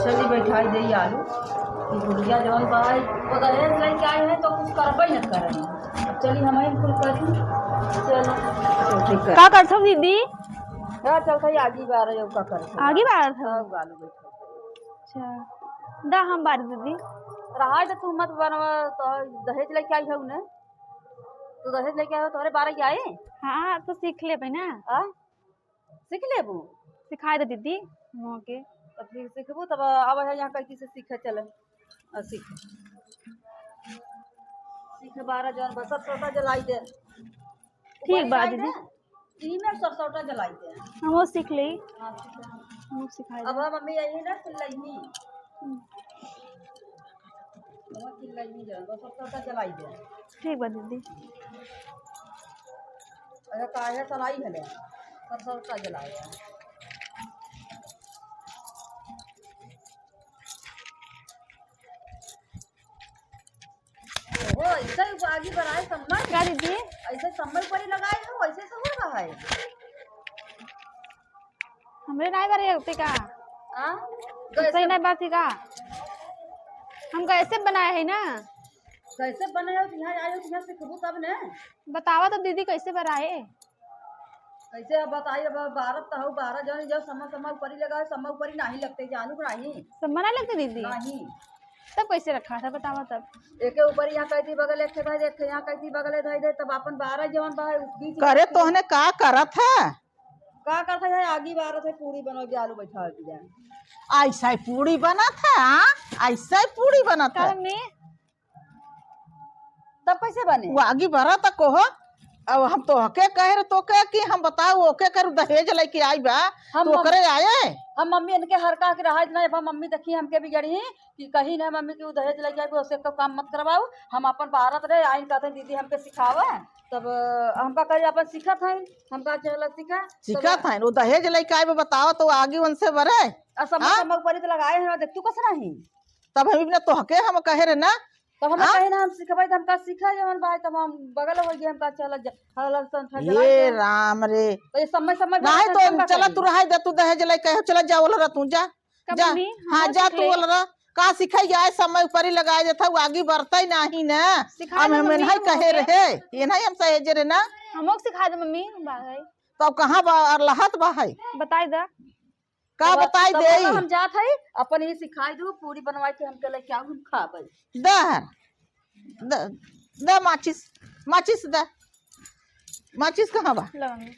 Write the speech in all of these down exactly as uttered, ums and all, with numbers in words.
चली बैठाई देई आलू। ई बुढ़िया जवन बा, वो दहेज लेके आई है तो कुछ करबे न करे। चली हम ही कुल करी। चलो। ठीक है। का करत हो दीदी? का चलत है, आगी बार है, का करत है? आगी बार था? सब आलू बैठा। अच्छा, दा हम बार दीदी। रहा तो तू मत बनवा, तो दहेज लेके आई है उन्हें। तू दहेज लेके आई हो, तोहरे बारह के आए? हाँ, तो सीख लेबे ना। आ? सीख लेबू? सिखाए दे दीदी, मोके। तब फिर सीखबू, तब अब है यहाँ कहीं से सीखे चले। आ, सीख। सीख बारह जौन बस सरसौटा जलाई दे। ठीक बा दीदी। ई में सरसौटा जलाई दे। हम वो सीख ले। हाँ, सीख ले। हम वो सिखाए अब दे। हम मम्मी यही ना चिल्लाई। हम्म। बहुत चिल्लाई नहीं जाए, बस अब तड़का जलाई दे। ठीक बा दीदी। अरे काहे सलाई हले, सब तड़का जलाई दे। ओहो, ऐसे ही आगी बनाए सम्मर? का दीदी? ऐसे सम्मर ऊपर ही लगाए हो, ऐसे से हो रहा है? हमरे नाई बारे होते का? हाँ? सही नाई बात है का? हम कैसे बनाए है ना? कैसे बनाए हो? यहाँ आए हो, यहाँ सीखबू तब ने। बतावा तो दीदी, कैसे बनाए? कैसे अब बताई, अब बारह तो हो, बारह जन जब समा समा ऊपरी लगा है, समा ऊपरी नहीं लगते, जानू नहीं। समा ना लगते दीदी? नहीं। तब कैसे रखा था, बतावा तब। एके ऊपर यहाँ कहती बगल एक ठे भाई, एक ठे यहाँ कहती बगल धई दे, तब अपन बारह जवन बा है, उ बीच करे में तोहने का करत है? का करत है? आगी बारत है, पूरी बनोगे, आलू बैठा दिया। ऐसा ही पूरी बनत है, हाँ? ऐसा ही पूरी बनत है। का मम्मी? तब कैसे बने? वो आगी बारत को हो। अब हम तोहके कहे रहे तोके कि हम बताओ, ओके करू दहेज लेके आई बा, हम तो मम-, ओकरे आए। हम मम्मी इनके हर कहा के रहा इतना, अब हम मम्मी देखी हमके बिगड़ी कि कहीं ना मम्मी के उ दहेज लेके आई, ओसे को काम मत करवाऊ। हम अपन बारत रहे, आइन कहते दीदी हमके सिखावे, तब, अ, हमका कहे अपन सीखत हैं, हमका चला सीखा, तब सीखत हैं, वो दहेज लेके आए बा, बताओ तो आगी उनसे बरे। आ सब हाँ? सब ऊपर ही तो लगाए हैं, देख तू कस नहीं। तब हम इबने तोहके हम कहे रहे ना, तब हम हाँ? कहे ना हम सिखबै तो हमका सिखा जवन भाई, तब हम बगल हो गए, हमका चला जा, हला सन ठा जला ए दे। राम रे। तो ये समय समय नहीं बता तो हम चला करी। तू रहाई दे, तू दहेज लेके आए हो, चला जा, ओलरा तू जा। कब जा। मम्मी? हाँ, हम जा सीख तू ले। ओलरा। का सिखाई जाए, समय ऊपर ही लगाए जाता, वो आगे बढ़ता ही नहीं ना। सिखा हम, दे हम मम्मी, नहीं हम कहे ओके। रहे, ये नहीं हम सहेजे रहे ना। हमोक सिखा दे मम्मी, बाहर। तो अब कहाँ बा, और लहत बा है? बताई दा। का तब, बताई तब दे? हम जात हई, अपन ही सिखाई दू, पूरी बनवाई के हमके लेके आऊ, हम खाबै। द, द, द माचिस, माचिस द। माचिस कहाँ बा? लो मम्मी।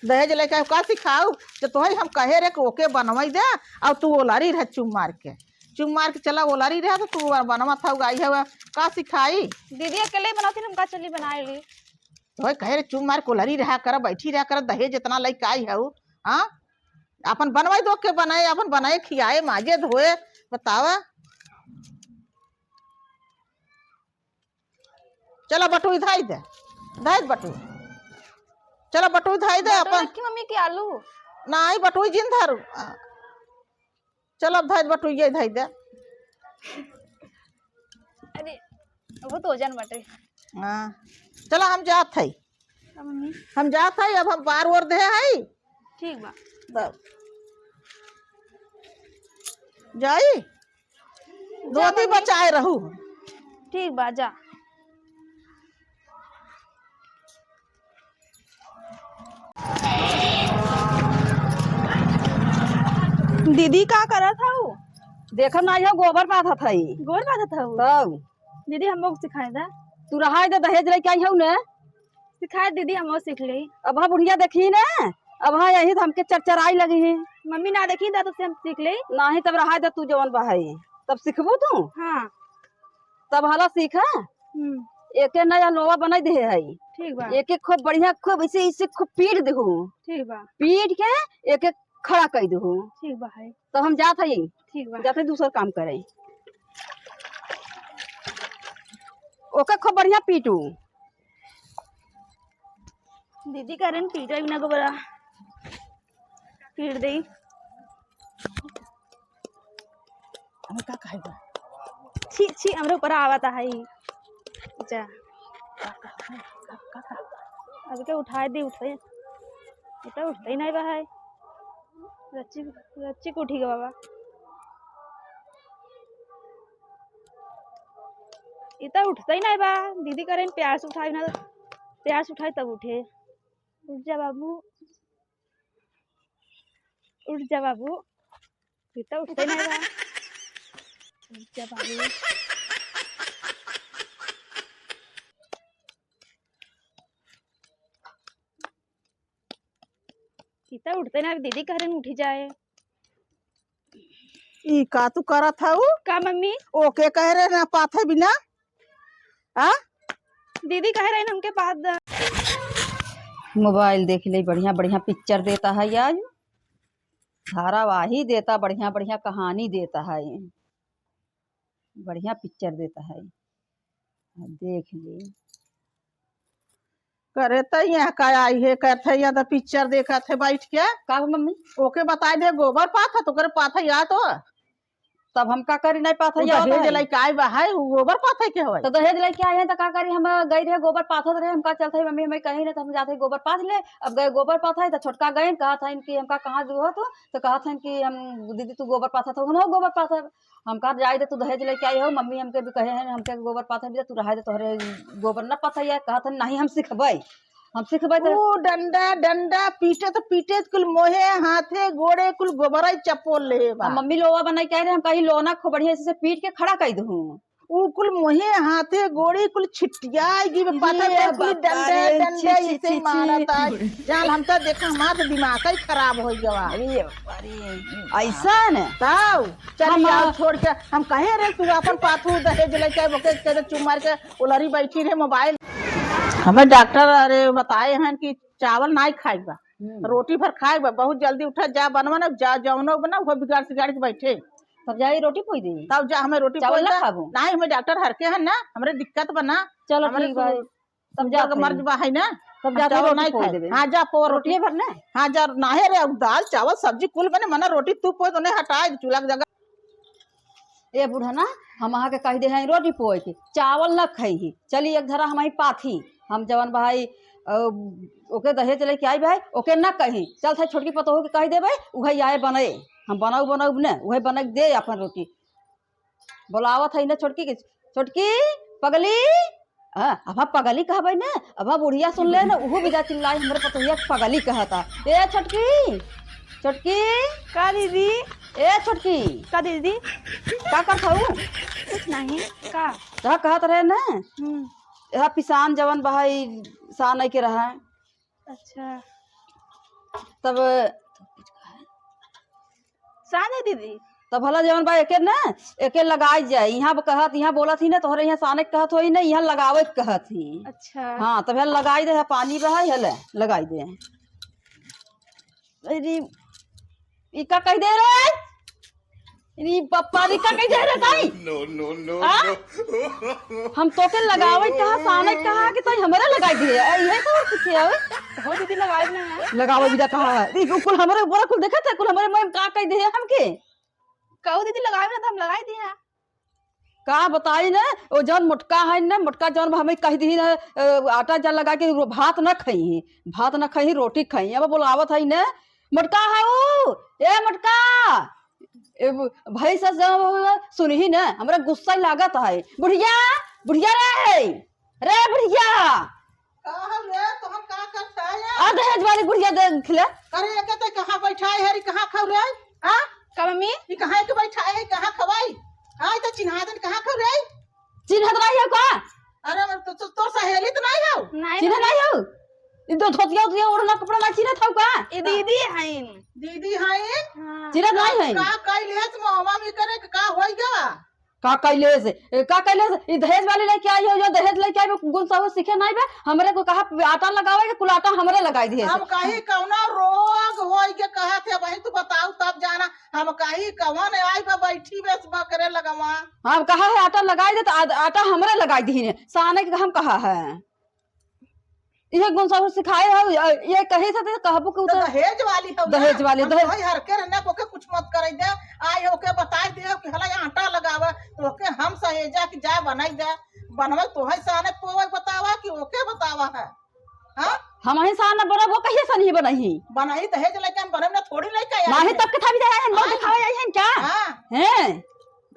दहेज लेके आऊ, का सिखाऊ? तो तोहे हम कहे रे कि ओके बनवाई दे, और तू ओलारी रह चुम मार के। चुम मार के चला ओलारी रह, तो तू बनवा था, गाई है, का सिखाई? दीदी अकेले बनाती, हम का चली बनाए ली। तोहे कहे रे चुम मार के ओलारी रहा कर, बैठी रहा कर, दहेज इतना लेके आई है, हाँ? अपन बनवाई दो के बनाए, अपन बनाए, खियाए, माजे, धोए, बतावा। चला बटुई धाई दे, धाई दे बटुई। चला बटुई धाई दे बटुई अपन। रखी मम्मी के आलू। नाहीं, बटुई जिन धर। चला अब धाई दे बटुई, ये धाई दे। अरे, वो तो वजन बटे। हाँ। चला हम जात हई। हाँ, मम्मी। हम जात हई, अब हम बार ओर दे हई। ठीक बा। तब जाई, जा धोती मम्मी। बचाए रहू। ठीक बा, जा। दीदी का करत हऊ? देखत नाहीं हऊ, गोबर पाथत हई। गोबर पाथत हऊ? तब। दीदी, हमको सिखाए दा। तू रहाई दे, दहेज लेके आई हऊ ने। सिखाए दीदी, हमहू सीख लेई। अब हाँ बुढ़िया देखी ने, अब हाँ यही तो हमके चरचराई लगी है। मम्मी ना देखी दा, तो से हम सीख लेई। नाहीं, तब रहाई दे तू जवन बा है, तब सीखबू तू। हाँ। तब हला सीखा। हम्म। एके नया लोवा बनाई दे है। ठीक बा। एके खूब बढ़िया, खूब इसे, इसे खूब पीट देहू। ठीक बा। पीट के एके खड़ा कई देहू। ठीक बा है। तो हम जात हई। ठीक बा। जात हई दूसर काम करे। ओके खूब बढ़िया पीटू। दीदी करेन पीटे बिना गोबरा पीट देई। हमें का कहे बा? छी, छी, हमरे ऊपर आवत है। जा। का, का, का, का, का? अभी के उठाए दे, उठे। उठे, उठते ही नहीं बा है। रच्ची, रच्ची के उठी गवा बा। ई त उठतै नाहीं बा। दीदी करेन प्यार से उठाई ना, प्यार से उठाई तब उठे। उठ जा बाबू, उठ जा बाबू। ई त उठतै नाहीं बा। उठ जा बाबू। ई त उठतै ना, दीदी कह रहे उठी जाए। ई का तू करत हऊ? का मम्मी? ओके कह रहे ना पाथे बिना। आ? दीदी कह रहे हमके पाथ द। मोबाइल देख ले, बढ़िया बढ़िया पिक्चर देता है आज, धारावाही देता, बढ़िया बढ़िया कहानी देता है, बढ़िया पिक्चर देता है, देख ले। करे त यहाँ का आई है, कहत है या त पिक्चर देखत है बैठ के। का हो मम्मी? ओके बताई दे, गोबर पाथ है, तो ओकरे पाथ है या तो। तब हम का करी, नहीं पाथ है उ या दहेज है। लइके आई बा है, उ गोबर पाथ है के होई? तो दहेज लइके आए हैं तो का करी, हम गई रहे गोबर पाथत रहे, हम का चलत है मम्मी, हमें कहीं ना तो हम जाते हैं गोबर पाथ ले। अब गए गोबर पाथ है तो छोटका गए, कहत है कि हमका कहाँ जो हो तू, तो कहत है कि हम, दीदी तू गोबर पाथत हो, हम हो गोबर पाथत। हम कहा, "जाए दे, तू दहेज लेके आई हो, मम्मी हमके भी कहे हैं, हमके गोबर पाथे भी दे, तू रहे दे, तोहरे गोबर न पाथे।" या कहत है, "नहीं, हम सिखबै, हम सिखबै।" तो ऊ डंडा, डंडा पीटे तो पीटे, कुल मोहे हाथे गोड़े कुल गोबराई चपोल ले बा। हम मम्मी लोवा बनाई कह रहे, हम कहीं लोना खूब बढ़िया से पीट के खड़ा कर दूँ। ऊ कुल मोहे हाथे गोड़े कुल छिटियाई गी, ये पता तो कुल बाबा डंडा, रे, डंडा छी, छी, इसे छी, छी। मारत आई। जाल हम तो देखा, हमार तो दिमाग ही खराब हो गवा। अरे, अरे, ऐसा न? तब चली हम आओ छोड़ के, हम कहे रहे तू अपन पाथू दहेज लेके आए, ओके के चुप मार के उलरी बैठी रहे मोबाइल। हमें डॉक्टर अरे बताए हैं कि चावल नाई खाए बा, हम्म। रोटी भर खाए बा, बहुत जल्दी उठा जा बनवा ना, जा जौनो बना वो बिगाड़ सिगाड़ के बैठे। तब जाई रोटी पोई दे। तब जा हमें रोटी चावल पोई ना दे। खाबो? नाई हमें डॉक्टर हर के है ना, हमरे दिक्कत बना। चलो हमरे ठीक बा। सु-, तब जा सुगर के खाई। मर्ज बा है ना, तब हम जा खाई, चावल रोटी नाई पोई खाए। देबे। हाँ, जा पो रोटी। रोटिये भर ना? हाँ, जा, नाहे रे, अब दाल, चावल, सब्जी कुल बने, मना रोटी तू पोई तो नहीं हटाए, चूल्हा के जगह। ए बूढ़ा ना, हम अहाँ के कह दे हैं रोटी पोए के, चावल न खई ही। चली एक धरा हम ही पाथी, हम जवन भाई, अ, ओके दहेज लेके आई भाई, ओके न कही। चल था छोटकी पतोह के कह देबे, उहे आए बने। हम बनाऊ, बनाऊ न, उहे बने दे अपन रोटी। बोलावत है ना छोटकी के, "छोटकी, पगली।" हाँ, अब हम पगली कहबै ना, अब हम बुढ़िया सुन ले ना, उहू बिदा चिल्लाई, "हमरे पतोहिया के पगली कहता। ए छोटकी, छोटकी।" का दीदी? ए छोटकी। का दीदी? का करत हऊ? कुछ नहीं। का? तह कहत रहे ना, हम्म। यह पिसान जवन बहाई सान के रहा। अच्छा। तब साने दीदी। तब भला जवन बा एके ना, एके लगाई जाए। यहाँ कहत, यहाँ बोलत ही ना, तोहरे यहाँ साने के कहत होई ना, यहाँ लगावे के कहत ही। अच्छा। हाँ, तब है लगाई दे, है पानी बहा, है ले, लगाई दे। अरे, ई का कह दे रे? अरे पप्पा, ई का कह दे रे ताई? No, no, no, आ? No। हम तोके लगावे कहा, साने कहा कि ताई हमरे लगाई दिए। ए, इहे तो कुछ है। हो दीदी, लगावे ना है। लगावे भी कहा है। ई कुल हमरे ऊपर कुल देखत है, कुल हमरे में का कह दे हमके। कहो दीदी, लगावे ना तो हम लगाई दिया। का बताई ने, ओ जौन मोटका है ने, मोटका जौन हमें कह दी ने, अ, आटा जल लगा के रो-, भात ना खाई, भात ना खाई, रोटी खाई। अब बोलावत है ने, मोटका है ऊ, ए मोटका, ए, ब-, भाई से जब सुनही ने, हमरा गुस्सा ही लागत है। बुढ़िया, बुढ़िया रे, रे बुढ़िया। का हल रे, तोहन का करत है? आ दहेज वाली बुढ़िया देख ले। अरे, एके तो कहाँ बैठा है, हरी कहाँ खाऊ रे? हाँ? का मम्मी? ई कहाँ के बैठा है, कहाँ खवाई? हाँ, ई तो चिन्हा दन कहाँ खाऊ रे? चिन्हत नहीं हो का? अरे, तो, तो, तो सहेली तो नहीं हो? नहीं चिन्हत मम्मी। नहीं हो? ई तो धोतिया उतिया ओढ़ना कपड़ा ना चिन्हत हो का? ई दीदी हईन। दीदी हईन? हाँ। चिन्हत नहीं है? का कइले है, महुआ में करे के का होई गवा? का कइले से? ए, का कइले से? ई दहेज वाली लेके आई हो, जो दहेज लेके आई, वो गुण सहूर सीखे नहीं बे। हमरे को कहा आटा लगावे के, कुल आटा हमरे लगाई दिए हम से। कही कौनो रोग होई के कहत है, वही तू बताऊ तब जाना। हम कही कवन आई बा बैठी बे बकरे लगवा। हम कहा है आटा लगाई दे, तो आ-, आटा हमरे लगाई दी ने। साने के हम कहा है। इहे गुण सब सिखाए हो, अ, ये कहे से तो कहबो के तो उतर दहेज वाली हो ना। दहेज वाली, हम दहेज। तोही हर के रहना, ओके कुछ मत करे दे। आई ओके बताई दे कि हला आटा लगावा, तो ओके हम सहेजा कि जा बनाई दे, बनवा तोही साने पोवे बतावा कि ओके बतावा है। हाँ? हम ही साने बनब, वो कहिए से नहीं बनही। बनाई दहेज लेके हम बनब ना, थोड़ी लेके आए नहीं हैं। तब के था भी दे हैं, मौत हाँ। दिखावे आई हैं क्या? हाँ। हैं?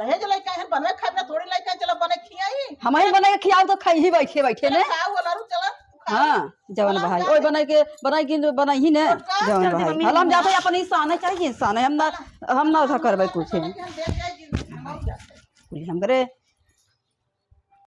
दहेज लेके आए हैं, बनवे खाए ना, थोड़ी लेके आए, चलो बने खियाई। हम ही बनाई के खियाओ तो खाई ही बैठे बैठे ने। खाओ, बोला, रुक, चला, खाओ। हाँ, जवन भाई, ओए बनाई के, बनाई के, बनाई ही ने, जवन भाई। हल हम जाते अपन ही साने चाहिए, साने हम ना, हम ना उठा करबै कुछ। कुल हम करे,